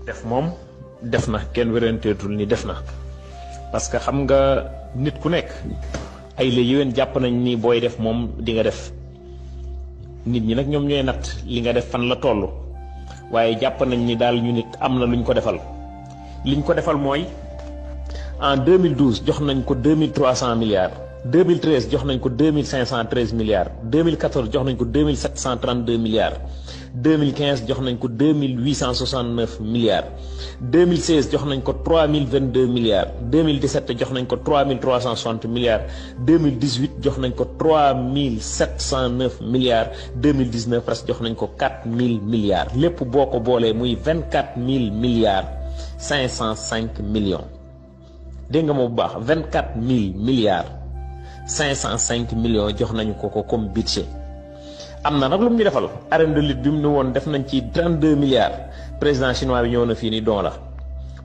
def moom def na kenn wéranteetul ni def na parce que xam nga nit ku nekk ay la yéwén jàpp nañ ni booy def moom di nga def nit ñi nag ñoom ñooy natt li nga def fan la toll waaye jàpp nañ ni daal ñu nit am na luñ ko defal liñ ko defal mooy en 2012 jox nañ ko 2300 milliards 2013 jox nañ ko 2513 milliards 2014 jox nañ ko 2732 milliards 2015 jox nañ ko 2869 milliards 2016 jox nañ ko 3022 milliards 2017 jox nañ ko 3360 milliards 2018 jox nañ ko 3709 milliards 2019 presque jox nañ ko 4000 milliards lépp boo ko boolee muy 24000 milliards 505 millions dégg nga ma bu baax 24000 milliards 505 millions jox nañu ko comme budget am na nag lu mu ñu defal arène de lutte bi mu ne woon def nañ ci 32 milliards président chinois bi ñëw na fii ni don la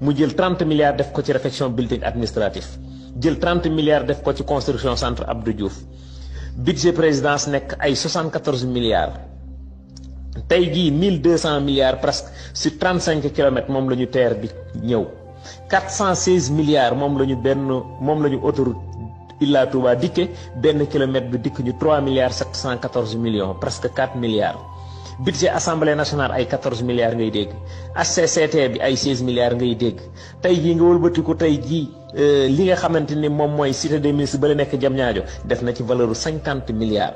mu jël 30 milliards def ko ci réfection building administratif jël 30 milliards def ko ci construction centre Abdou Diouf budget présidence nekk ay 74 milliards tey jii 1200 milliards presque sur 35 kilomètres moom la ñu TER bi ñëw 416 milliards moom la ñu autoroute Ila Touba dikke benn kilomètre bi dikk ñu 3 milliards 714 millions presque 4 milliards budget assemblée nationale ay 14 milliards ngay dégg HCCT bi ay 16 milliards ngay dégg tey jii nga wëlbatiku tey jii li nga xamante ni moom mooy cité des ministres ba la nekk Diamniadio def na ci valeur 50 milliards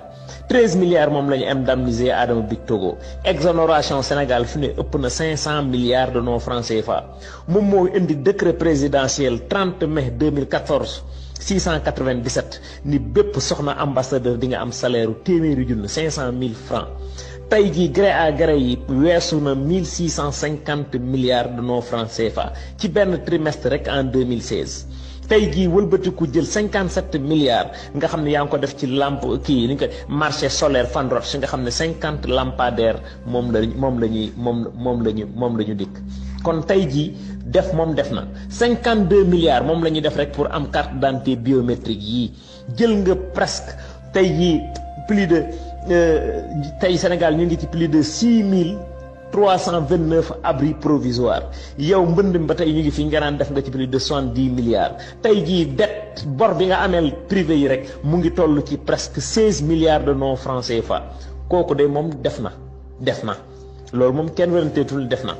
13 milliards moom la ñu indemnisé Adama Big Togo exonération Sénégal fi ne ëpp na 500 milliards de non francs CFA moom moo indi décret présidentiel 30 mai 2014 697 ni bépp soxna ambassadeur di nga am salaire u téeméeri junni 500 000 francs tey jii gré à gré yi weesu na 1650 milliards de non francs CFA ci benn trimestre rek en 2016 tey jii wëlbatiku jël 57 milliards nga xam ne yaa ngi ko def ci lampe kii ni nga ko marché solaire Fandroch si nga xam ne 50 lampadaires moom la ñu dikk kon tey jii def moom def na 52 milliards moom la ñuy def rek pour am carte d'identité biométrique yii jël nga presque tey jii plus de tey Sénégal ñu ngi ci plus de 6329 abris provisoires yow mbënd mi ba tey ñu ngi fi nga naan def nga ci plus de 70 milliards tey jii dette bor bi nga ameel privé yi rek mu ngi toll ci presque 16 milliards de non francs CFA kooku de moom def na loolu moom kenn weranteetul def na.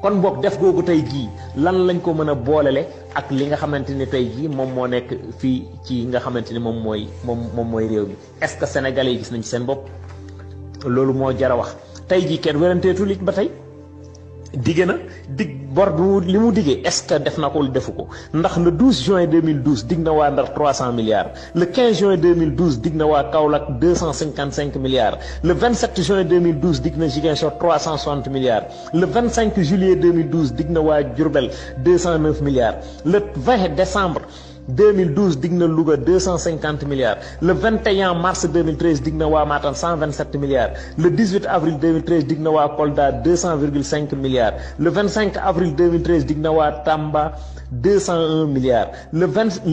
kon boog def googu tey jii lan lañ ko mën a boolele ak li nga xamante ni tey jii moom moo nekk fii ci nga xamante ni moom mooy réew mi est-ce que sénégalais yi gis nañ ci seen bopp loolu moo jar a wax tey jii kenn weranteetul it ba tey digge na bor bi li mu diggee est-ce que def na ko lu defu ko ndax le 12 juin 2012 dig na waa Ndar 300 milliards le 15 juin 2012 dig na waa Kaolack 255 milliards le 27 juin 2012 dig na Ziguinchor 360 milliards le 25 juillet 2012 dig na waa Diourbel 209 milliards le 20 décembre 2012 dig na Louga 250 milliards le 21 mars 2013 dig na waa Matam 127 milliards le 18 avril 2013 dig na waa Kolda 200,5 milliards le 25 avril 2013 dig na waa Tamba 201 milliards le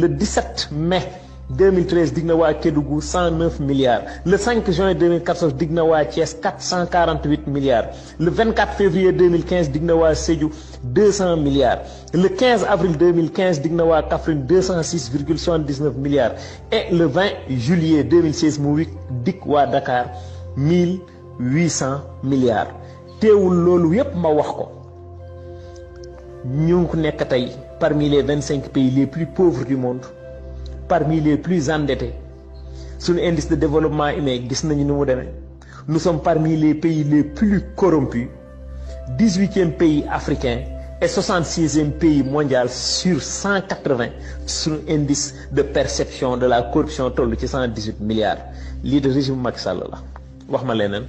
17 mai 2013 dig na waa Kédougou 109 milliards le 5 juin 2014 dig na waa Thiès 448 milliards le 24 février 2015 dig na waa Sédhiou 200 milliards le 15 avril 2015 dig na waa Kaffrine 206,79 milliards et le 20 juillet 2016 mu dig waa Dakar 1800 milliards teewul loolu yépp ma wax ko ñu ngi nekk tey parmi les 25 pays les plus pauvres du monde parmi les plus endettés suñu indice de développement humain gis nañu ni mu demee nous sommes parmi les pays les plus corrompus 18e pays africain et 66e pays mondial sur 180 suñu indice de perception de la corruption toll ci 118 milliards lii de régime Macky Sall la wax ma leneen